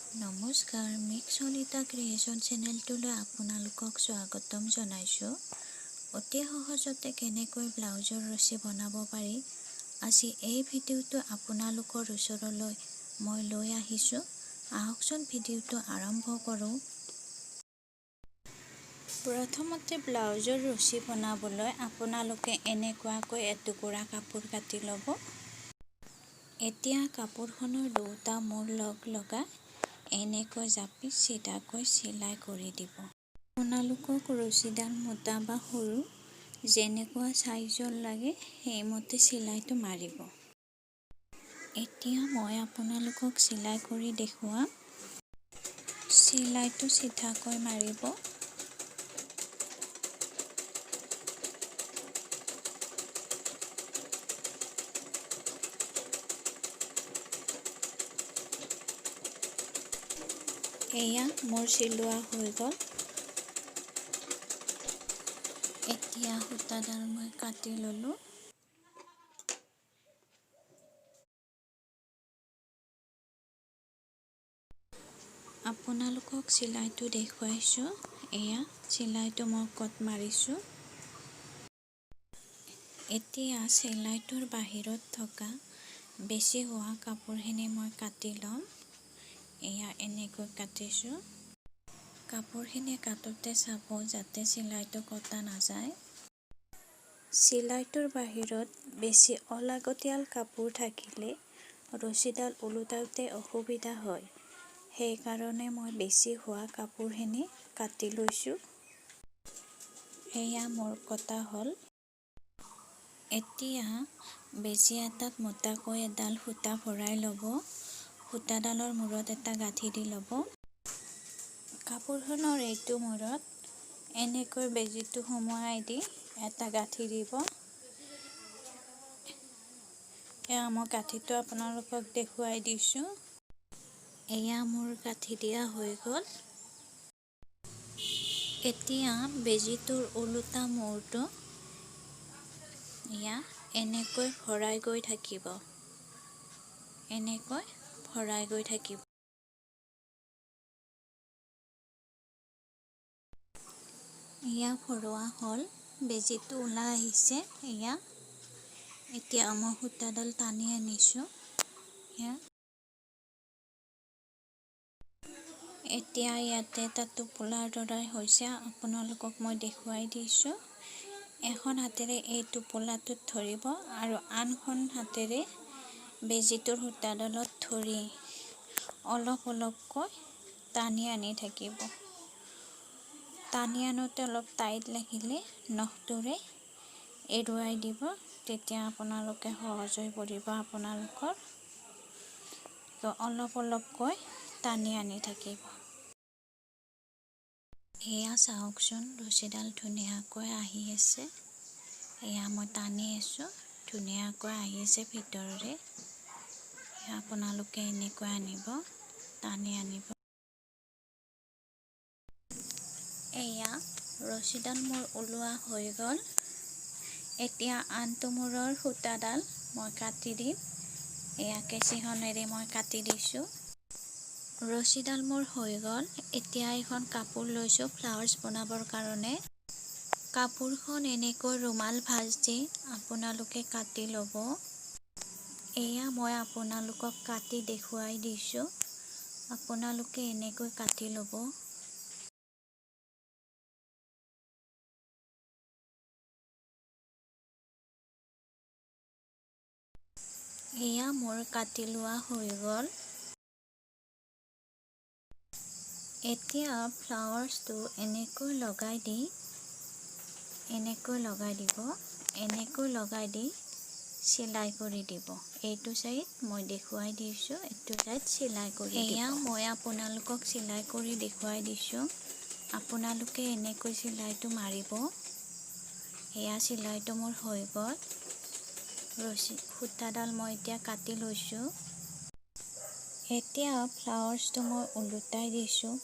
নমস্কাৰ, mix শলিতা creation চেনেলটোলৈ আপোনালোকক স্বাগতম জনাইছোঁ। অতি সহজতে কেনেকৈ ব্লাউজৰ ৰছী বনাব পাৰি, আজি এই ভিডিঅ'টো আপোনালোকৰ ওচৰলৈ মই লৈ আহিছোঁ। আহকচোন, ভিডিঅ'টো আৰম্ভ কৰোঁ। প্ৰথমতে ব্লাউজৰ ৰছী বনাবলৈ আপোনালোকে এনেকুৱাকৈ এটুকুৰা কাপোৰ কাটি ল'ব। এতিয়া কাপোৰখনৰ দুটা মূৰ লগ লগাই এনেকৈ জাপি চিধাকৈ চিলাই কৰি দিব। আপোনালোকক ৰছীডাল মোটা বা সৰু যেনেকুৱা চাইজৰ লাগে, সেইমতে চিলাইটো মাৰিব। এতিয়া মই আপোনালোকক চিলাই কৰি দেখুৱাম। চিলাইটো চিধাকৈ মাৰিব। এয়া মোৰ চিলোৱা হৈ গ'ল। এতিয়া সূতাডাল মই কাটি ল'লোঁ। আপোনালোকক চিলাইটো দেখুৱাইছোঁ। এয়া চিলাইটো মই ক'ত মাৰিছোঁ। এতিয়া চিলাইটোৰ বাহিৰত থকা বেছি হোৱা কাপোৰখিনি মই কাটি ল'ম। এয়া এনেকৈ কাটিছোঁ। কাপোৰখিনি কাটোতে চাব যাতে চিলাইটো কটা নাযায়। চিলাইটোৰ বাহিৰত বেছি অলাগতিয়াল কাপোৰ থাকিলে ৰছীডাল ওলোটাওঁতে অসুবিধা হয়, সেইকাৰণে মই বেছি হোৱা কাপোৰখিনি কাটি লৈছোঁ। এয়া মোৰ কটা হ'ল। এতিয়া বেজী এটাত মোটাকৈ এডাল সূতা ভৰাই ল'ব। সূতাডালৰ মূৰত এটা গাঁঠি দি ল'ব। কাপোৰখনৰ এইটো মূৰত এনেকৈ বেজীটো সুমুৱাই দি এটা গাঁঠি দিব। এয়া মই গাঁঠিটো আপোনালোকক দেখুৱাই দিছোঁ। এয়া মোৰ গাঁঠি দিয়া হৈ গ'ল। এতিয়া বেজীটোৰ ওলোটা মূৰটো এয়া এনেকৈ ভৰাই গৈ থাকিব, এনেকৈ ভৰাই গৈ থাকিব। এয়া ভৰোৱা হ'ল, বেজীটো ওলাই আহিছে। এয়া এতিয়া মই সূতাডাল টানি আনিছোঁ। এয়া এতিয়া ইয়াতে এটা টোপোলাৰ দৰে হৈছে, আপোনালোকক মই দেখুৱাই দিছোঁ। এখন হাতেৰে এই টোপোলাটোত ধৰিব আৰু আনখন হাতেৰে বেজীটোৰ সূতাডালত ধৰি অলপ অলপকৈ টানি আনি থাকিব। টানি আনোতে অলপ টাইট লাগিলে নখটোৰে এৰুৱাই দিব, তেতিয়া আপোনালোকে সহজ হৈ পৰিব। আপোনালোকৰ অলপ অলপকৈ টানি আনি থাকিব। এয়া চাওকচোন, ৰছীডাল ধুনীয়াকৈ আহি আছে। এয়া মই টানি আছোঁ, ধুনীয়াকৈ আহি আছে ভিতৰেৰে। আপোনালোকে এনেকৈ আনিব, টানি আনিব। এয়া ৰছীডাল মোৰ ওলোৱা হৈ গ'ল। এতিয়া আনটো মূৰৰ সূতাডাল মই কাটি দিম। এয়া কেঁচিখনেৰে মই কাটি দিছোঁ। ৰছীডাল মোৰ হৈ গ'ল। এতিয়া এখন কাপোৰ লৈছোঁ ফ্লাৱাৰ্ছ বনাবৰ কাৰণে। কাপোৰখন এনেকৈ ৰুমাল ভাঁজ দি আপোনালোকে কাটি ল'ব। এয়া মই আপোনালোকক কাটি দেখুৱাই দিছোঁ। আপোনালোকে এনেকৈ কাটি ল'ব। এয়া মোৰ কাটি লোৱা হৈ গ'ল। এতিয়া ফ্লাৱাৰ্ছটো এনেকৈ লগাই দি, এনেকৈ লগাই দিব, এনেকৈ লগাই দি চিলাই কৰি দিব। এইটো চাইড মই দেখুৱাই দিছোঁ, এইটো চাইড চিলাই কৰি দিব। এয়া মই আপোনালোকক চিলাই কৰি দেখুৱাই দিছোঁ। আপোনালোকে এনেকৈ চিলাইটো মাৰিব। এয়া চিলাইটো মোৰ হৈ গ'ল। ৰছী সূতাডাল মই এতিয়া কাটি লৈছোঁ। এতিয়া ফ্লাৱাৰ্ছটো মই ওলোটাই দিছোঁ।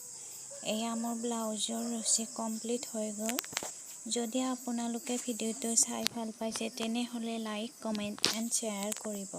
এয়া মোৰ ব্লাউজৰ ৰছী কমপ্লিট হৈ গ'ল। যদি আপোনালোকে ভিডিঅ'টো চাই ভাল পাইছে, তেনেহ'লে লাইক, কমেণ্ট এণ্ড শ্বেয়াৰ কৰিব।